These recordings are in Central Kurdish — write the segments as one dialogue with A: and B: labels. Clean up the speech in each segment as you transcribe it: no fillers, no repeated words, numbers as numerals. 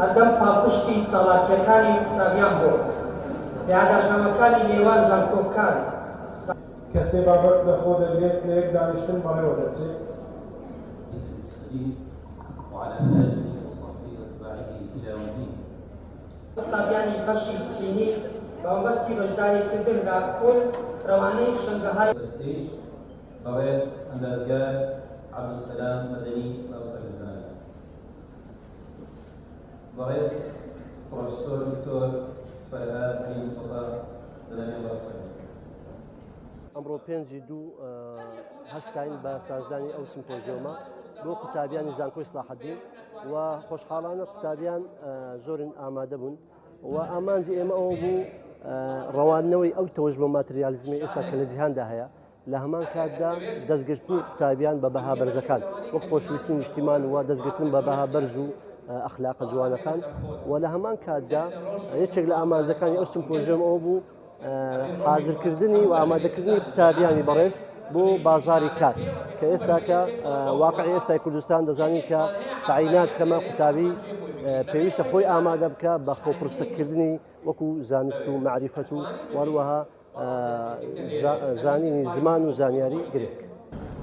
A: هەردەم پاڵپشتی چاڵاکییەکانی قوتابیان بووە لە یاداشتنامەکانی نێوان زانکۆکان.
B: کە سێ بابەت لەخۆ دەگرێت لە یەک دانیشتن بەڕێوە دەچێت.
A: قوتابیانی بەشی چینی بە مەبەستی بەشداریکردن لە خول رەوانەی شەنگەهای.
C: سەر stage بەڕێز ئەندازیار عەبدولسەلام مەدەنی با بفەرموو. بەڕێز پڕۆفیسۆر دکتۆر فەرهاد عەلی مستەفا زەلامیان با بفەرموو.
D: ئەمڕۆ پێنجی دوو هەستاین بە سازدانی ئەو سمپۆزیۆمە بۆ قوتابیانی زانکۆی سڵاحەدین و خۆشحاڵانە قوتابیان زۆرن ئامادە بوون و ئامانجی ئێمە ئەوە بوو ڕەواندنەوەی ئەو تەوژمە ماتریالیزمی ئێستا کە لە جیهاندا هەیە لە هەمان کاتدا دەستگرتنی قوتابیان بە بەها بەرزەکان وەک خۆشویستی نیشتیمان و دەستگرتن بە بەها بەرز و ئەخلاقە جوانەکان و لە هەمان کاتدا یەکێک لە ئامانجەکانی ئەو سمپۆزیۆم ئەوە بوو حاضرکردنی و ئامادەکردنی قوتابیانی بەڕێز بۆ بازاری کار کە ئێستاکە واقعی ئێستای کوردستان دەزانین کە تعینات کەمە قوتابی پێویستە خۆی ئامادە بکە بە خۆپرچەکردنی وەکو زانست و معریفەت و وەروەها زانینی زمان و زانیاری گرنگ.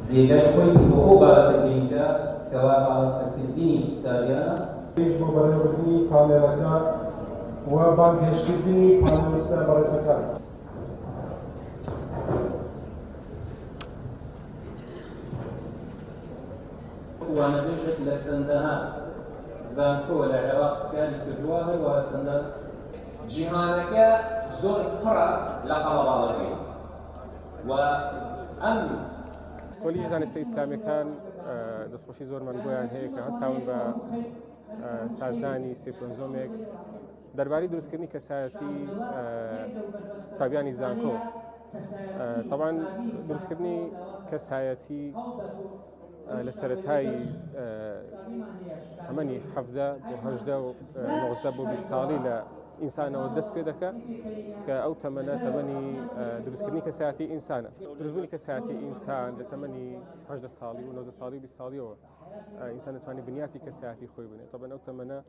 C: جێگای خۆیتی بۆ ئەو بابەتە گرنگە کەوا پاوەستەکردنی قوتابیانە.
B: پێش بۆ بەڕێوەبردنی پانێڵەکە و بانگهێشتکردنی پانێڵیستە بەڕێزەکان.
C: وانەبێژێک لە چەندەها زانکۆ لە عێراق کاری کردووە، هەروەها چەندان.
E: جیهانەکە زۆر پڕە لە قەڵەباڵغی و ئەم.
F: کۆلیژی زانستە ئیسلامیەکان دەستخۆشی زۆرمان بۆیان هەیە کە هەستاون بە سازدانی سیمپۆزیۆمێک دەربارەی دروستکردنی کەسایەتی قوتابیانی زانکۆ. تەبان دروستکردنی کەسایەتی لە سەرەتای تەمەنی حەفدە بۆ هەژدە و نۆزدە بۆ 20 ساڵی لە ئینسانەوە دەست پێ دەکە کە ئەو تەمەنە تەمەنی دروستکردنی کەسایەتی ئینسانە. دروستبوونی کەسایەتی ئینسان لە تەمەنی هەژدە ساڵی و نۆزدە ساڵی و 20 ساڵیەوە ئینسان دەتوانێت بنیاتی کەسایەتی خۆی بنێت. تەبەن ئەو تەمەنە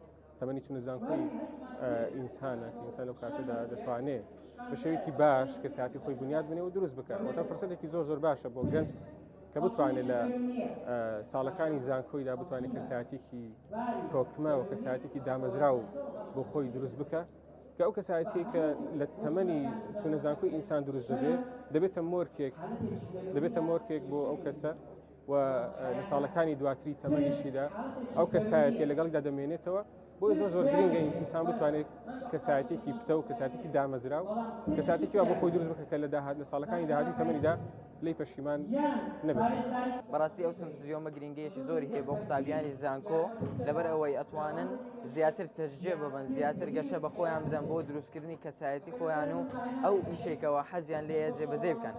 F: تەمەنی چونە زانکۆی ئینسانە کە ئینسان لەو کاتەدا دەتوانێت بە شێوەیەکی باش کەسایەتی خۆی بنیات بنێ و دروست بکات. واتە فرسەتێکی زۆر زۆر باشە بۆ گەنج کە بتوانێت لە ساڵەکانی زانکۆیدا بتوانێت کەسایەتێکی تۆکمە و کەسایەتێکی دامەزراو بۆ خۆی دروست بکە کە ئەو کەسایەتی کە لە تەمەنی چونە زانکۆی ئینسان دروست دەبێت دەبێتە مۆرکێک دەبێتە مۆرکێک بۆ ئەو کەسە و لە ساڵەکانی دواتری تەمەنیشیدا ئەو کەسایەتیە لەگەڵیدا دەمێنێتەوە. بۆیە زۆر زۆر گرنگە ئینسان بتوانێت کەسایەتێکی پتە و کەساتێکی دامەزرا و کەساتێکی وا بۆ خۆی دروست بکە کە لە داهات لە ساڵەکانی داهاتوی تەمەنیدا لێی پەشیمان نەبێت.
G: بەڕاستی ئەو سمپزیۆمە گرنگیەکی زۆری هەیە بۆ قوتابیانی زانکۆ، لەبەر ئەوەی ئەتوانن زیاتر تەشجیع ببن، زیاتر گەشە بە خۆیان بدەن بۆ دروستکردنی کەسایەتی خۆیان و ئەو ئیشێکەوە حەزیان لێیە جێبەجێ بکەن.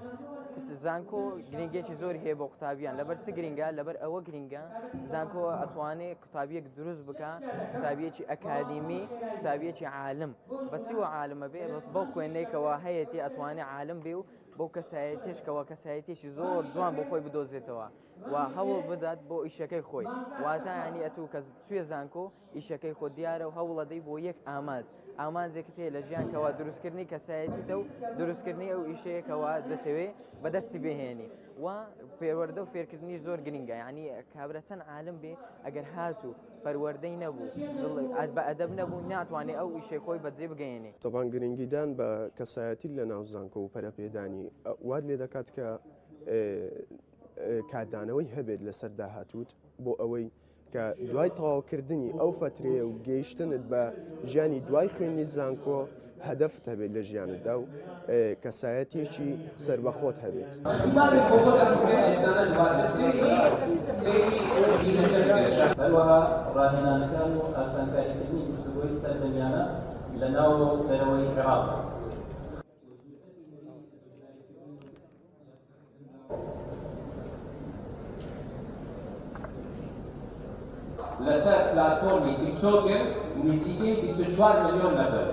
G: زانکۆ گرنگیەکی زۆری هەیە بۆ قوتابیان. لەبەر چ گرنگە؟ لەبەر ئەوە گرنگە زانکۆ ئەتوانێت قوتابیەک دروست بکە، قوتابیەکی ئەکادیمی، قوتابیەکی عالم. بەچیوە عالمە بێ؟ بەو خوێندنێکەوە هەیەتی ئەتوانێت عالم بێ و بەو کەسایەتیشکەوە کەسایەتێکی زۆر جوان بۆ خۆی بدۆزێتەوە و هەوڵ بدات بۆ ئیشەکەی خۆی. واتە ینی ئەتوو کەس توێ زانکۆ ئیشەکەی خۆ دیارە و هەوڵەدەی بۆ یەک ئامانج، ئامانجێکت هەیە لە ژیان کەوا دروستکردنی کەسایەتیتە و دروستکردنی ئەو ئیشەیەکەوە دەتەوێ بەدەستی بهێنی. و پەروەردە و فێرکردنی زۆر گرنگە، یعنی کابرا چەند عالم بێ ئەگەر هاتوو پەروەردەی نەبوو بە ئەدەب نەبوو ناتوانێت ئەو ئیشەی خۆی بەجێ بگەیەنێ.
H: تەبان گرنگیدان بە کەسایەتی لە ناو زانکۆ و پەرەپێدانی وات لێ دەکات کە کاردانەوەی هەبێت لەسەر داهاتووت بۆ ئەوەی کە دوای تەواوکردنی ئەو فەترەیە و گەیشتنت بە ژیانی دوای خوێندنی زانکۆ هەدەفت هەبێت لە ژیانتدا و کەسایەتیەکی سەربەخۆت هەبێت.
C: هەروەها ڕاهێنانەکان و ئاسانکاریکردنی گفتوگۆی سەردەمیانە لە ناوەوە و دەرەوەی عێراقدا.
E: لەسەر پلاتفۆرمی تیکتۆکن نزیکەی 24 ملیۆن نەفەر.